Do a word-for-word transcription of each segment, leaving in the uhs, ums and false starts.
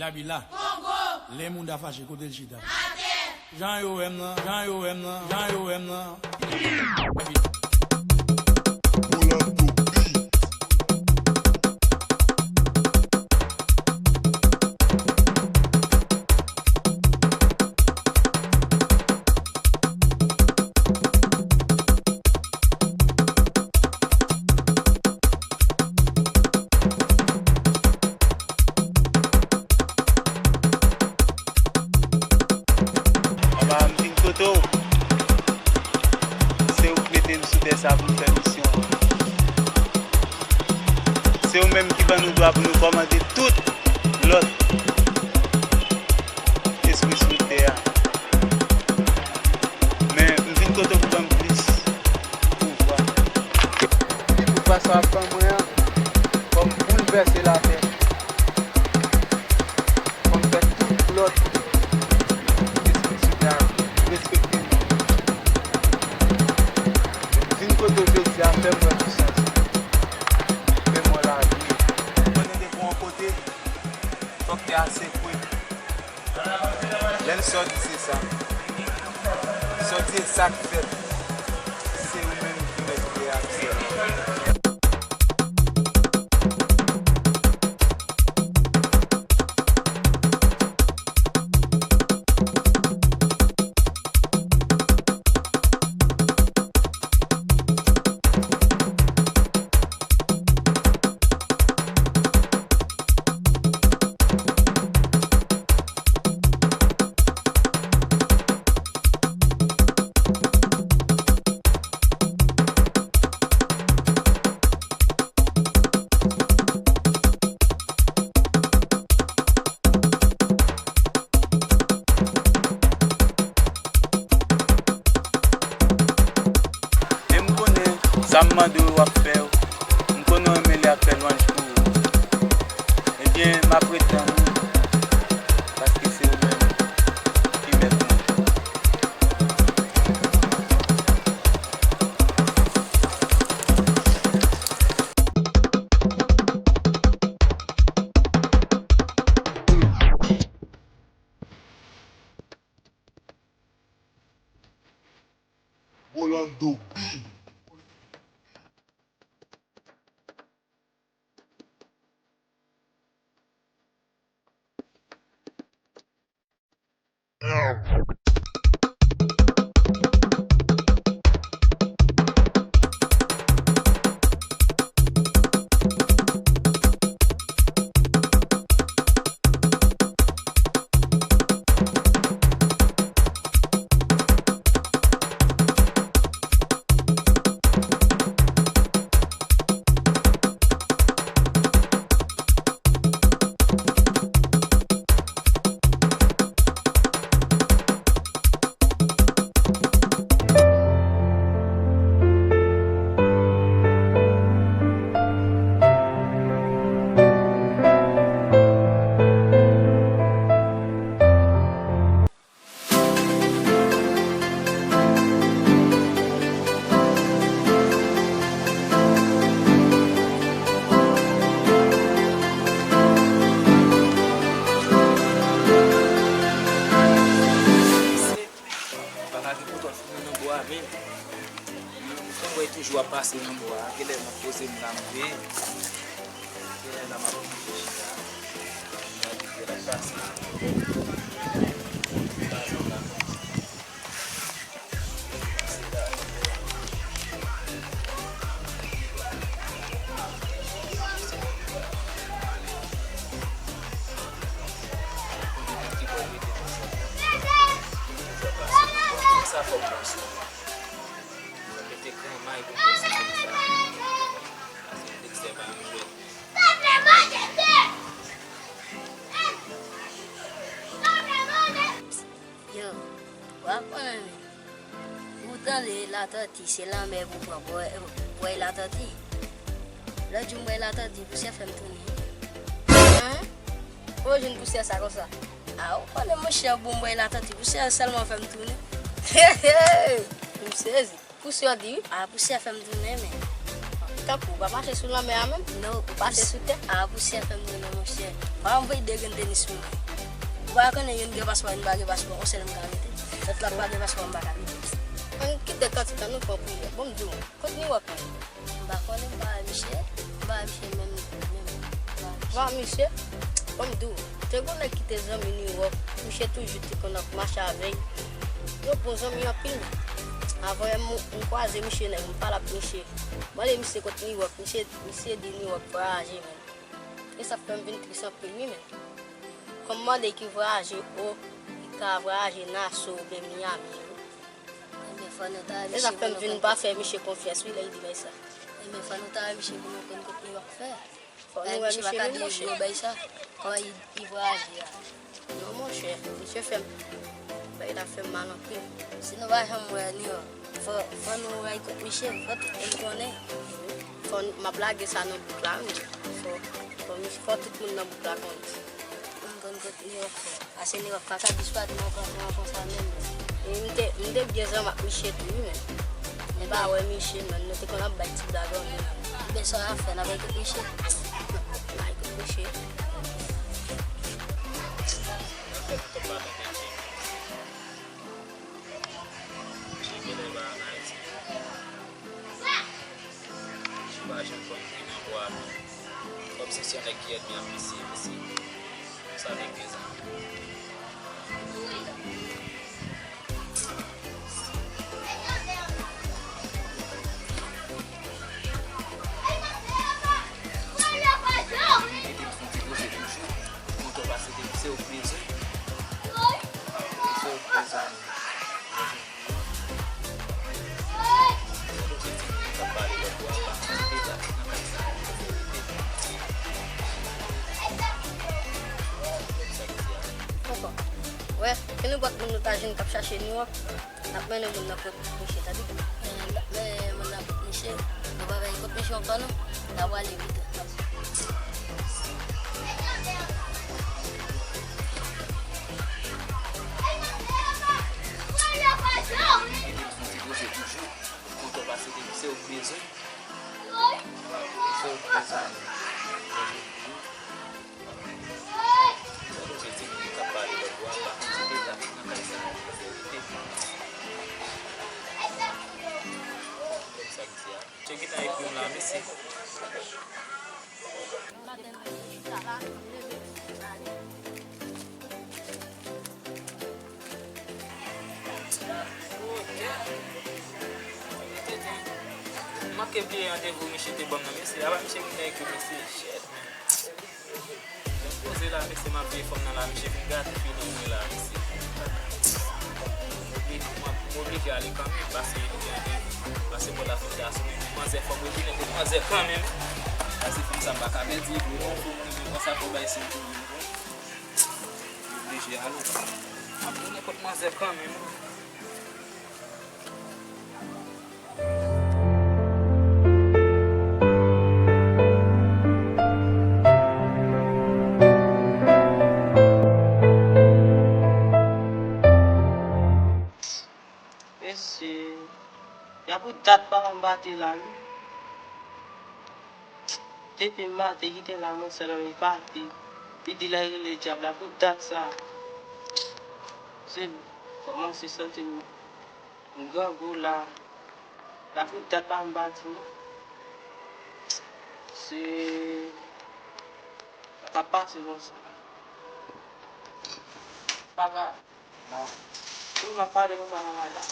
Kabila. Kongo. Lè moun ta fache, kote l chita? Atè. Jan yo wè m nan, jan yo wè m nan, jan yo wè m nan. Anba m vin kote w. Se ou k mete m sou tè sa pou m fè misyon an. Se ou menm ki ban nou dwa pou nou kòmande tout lòt espri sou tè a. Men m vin kote w pou ban m plis pouvwa. Ki pouvwa sa w ap ban mwen an, fò m boulvèse latè. Fò m fè tout lòt espri sou tè a respekte m. Vin kote w jodi a, fè m wè pisans ou. Fè m wè lavi. Mwen tande pou yon kote, fòk tè a sekwe. Lè n sòti se sa. Sòti e sa k fèt. Se ou menm ki mèt reyaksyon. E m konnen sa m mande w, w ap fè yo. M konnen w renmen li ap fè lwanj pou ou. Ebyen, m ap ret tann ou, paske se ou menm ki mèt mwen. Rolando B. Pa ka gen pòtò foumen nan bò a menm. Mwen wè toujou ap pase nan bò a. Genlè m ap poze m kanpe. Genlè la m ap kanpe chita. Gade ki l ap pase. Sa fò w pran sou. Mete gran may pou fè sa, fè sa. Pase Dexter pa yon jwèt. Yo, w ap konnen, ou tande latanti, se lanmè pou pran bwè, bwè latanti. Lòt jou m bwè latanti, pousyè fè m tounen. Hen? Ou jwenn pousyè sa konsa? A, ou konnen monchè, bon, m bwè latanti, pousyè sèlman fè m tounen. M sezi. Pousyè di wi. A, pousyè fè m tounen, men. Tankou, w pa mache sou lanmè a menm? Non. Ou pase sou tè? A, pousyè fè m tounen, monchè. Pa anvoye de grenn tenis pou mwen. Ou pa konnen youn gen paspò, youn pa gen paspò, yon sèl m ka mete. Lòt la pa gen paspò, m pa ka mete. Ann kite kantik la, nou pran priyè. Bon, m di w, kot New York menm? M pa konnen, m pa wè misye. M pa wè misye menm, menm. M pa wè misye. Bon, m di w, te gon nèg ki te zanmi New York, misye toujou te konn ap mache avè l. Yo bon zanmi anpil. Avan yè m, m kwaze misye, nèg, m pale ak misye. Mande misye kot New York, misye, misye di New York vwayaje, menm. E sa fè m vin tris anpil, wi, menm. Kòm mande ki vwayaje, o, li ka vwayaje Nassau oubyen Miami, wi. Ebyen, fò nou ta wè misye pou nou konn. E sa fè m vin pa fè misye konfyans, wi, lè l di bagay sa. Ebyen, fò nou ta wè misye pou nou konn kot New York fè. Fò nou wè misye menm, monchè. Bay sa. Kòman li, li vwayaje a? Non, monchè, misye fè m, bagay la fè m mal anpil. Si nou pa janm wè New York, fò, fò nou wè kot misye, fò tout moun konnen. Fò n, m ap lage sa nan bouk la, wi. Fò, fò misye, fò tout moun nan bouk la konnen. Pou m konn kot New York fè. Pase New York pa ka disparèt nan pran pran konsa menm. E m te, m te byen zanmi ak misye tou, wi, men. M pa wè misye, men nou te konn ap bay ti blag ann. Ebyen, sa w ap fè, n ap al kot misye? N al kot misye. Misye genlè pa ann Ayiti. Misye pa janm konn vin nan bò a. Kòmsi se yon nèg ki ènmi ap mesye, mesye. Sa nèg de zam. Mete m sou ti koze toujou. Kontan pase de se ou k bezwen. Se ou k bezwen. Papa, wè, kenenpòt moun nou ta jwenn k ap chache New York, n ap mennen moun nan kot misye, tande? N ap mennen moun nan kot misye. Nou pa bay kot misye ankò, non. N ap prale vit. Mete m sou ti koze toujou. Kontan pase de se ou k bezwen. Se ou k bezwen. Sa nou se ti moun k ap pale lòt bò a, pa konn si te la nan kay sa a, se verite. Kòm sa k di a. Misye gentan ekri m la, mesi. Manke bliye randevou misye te ban m nan, mesye. Apa misye gentan ekri m, mesye, shit, man. Lè m poze la, mesye, m ap veye fanm nan la, misye vin gate feeling mwen la, mesye. M oblije, m ap, m oblije ale kanmenm, paske li gen randevou. Paske bò la fin gason, men manzè, fò m retounen kot manzè kanmenm. Paske fanm sa m pa ka pèdi vre non, fò m rive konsa pou bay siy pou li, non. M oblije ale. M ap tounen kot manzè kanmenm. Mesye, y a pou dat pa m bati la, wi. Depi maten, kite la, mwen sèlman li pati. Li di l al rele dyab la pou dat sa. Se kòmanse santi m grangou la. La pou dat pa m bati, non. Se, sa pa pase konsa. Papa, non. Pou m ap pale konsa nan maten.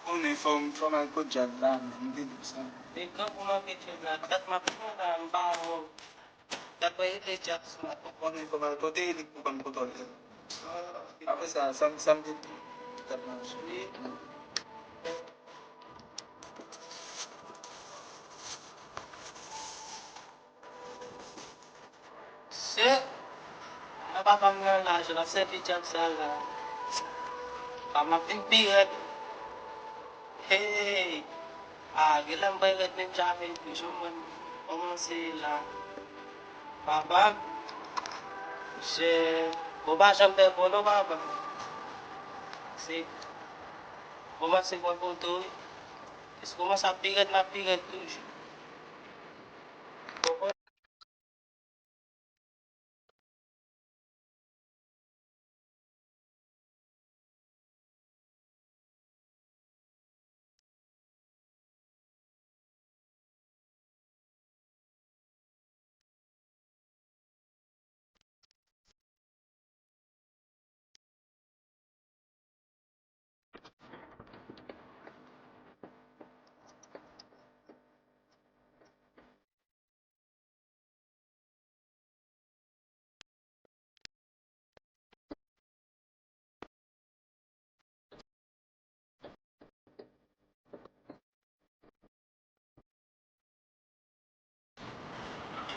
Konnen fò m, fò m al kot dyab la, men m te di w sa. E kan pou m al kot dyab la, dat m ap pran la, m pa wè w. Dat mwen rele dyab sa. Ou konnen fò m al kote li pou konn kote w ye. Apre sa, sa m, sa m te di, dat mwen sou li. Se, mwen papa m nan laj, l ap sèvi dyab sa la. Papa m ap vin pi rèd. Hey! A, genlè m pral rèd menm jan avè l tou, jan mwen kòmanse la. Papa m, se, ou pa janm fè bon non, papa m. Se, kòmanse pran foto, wi. Kòmanse ap pi rèd, m ap pi rèd toujou.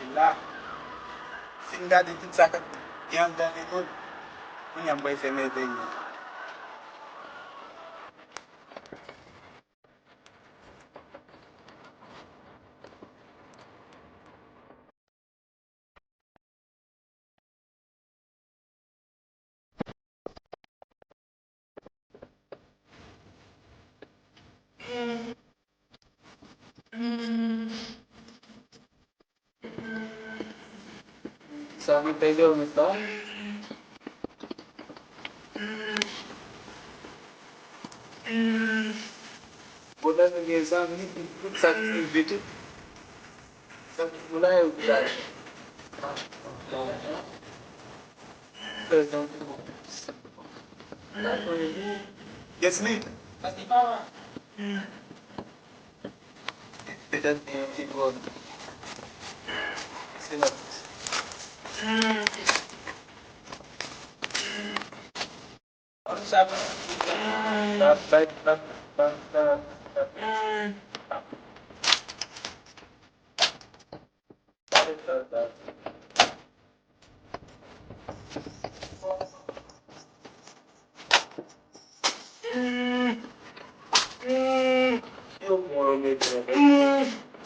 E la, fin gade tout sa k ap gen anndan li moun, kounye a m pral fèmen vèy mwen. Sa mwen pèdi w la. Bonè nou gen zanmi, tout sa ki rive tou. Zanmi nou la, yo vizaj. Yes, me. Petèt gen yon ti dwòl. Se la.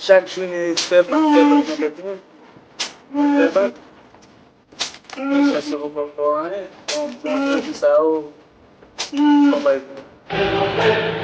Chak jounen, fè bak, fè bak nan tèt mwen. Fè bak. Mwen chèche pou mwen fè anyen. Bon, bon, sa yo. Bon, bay.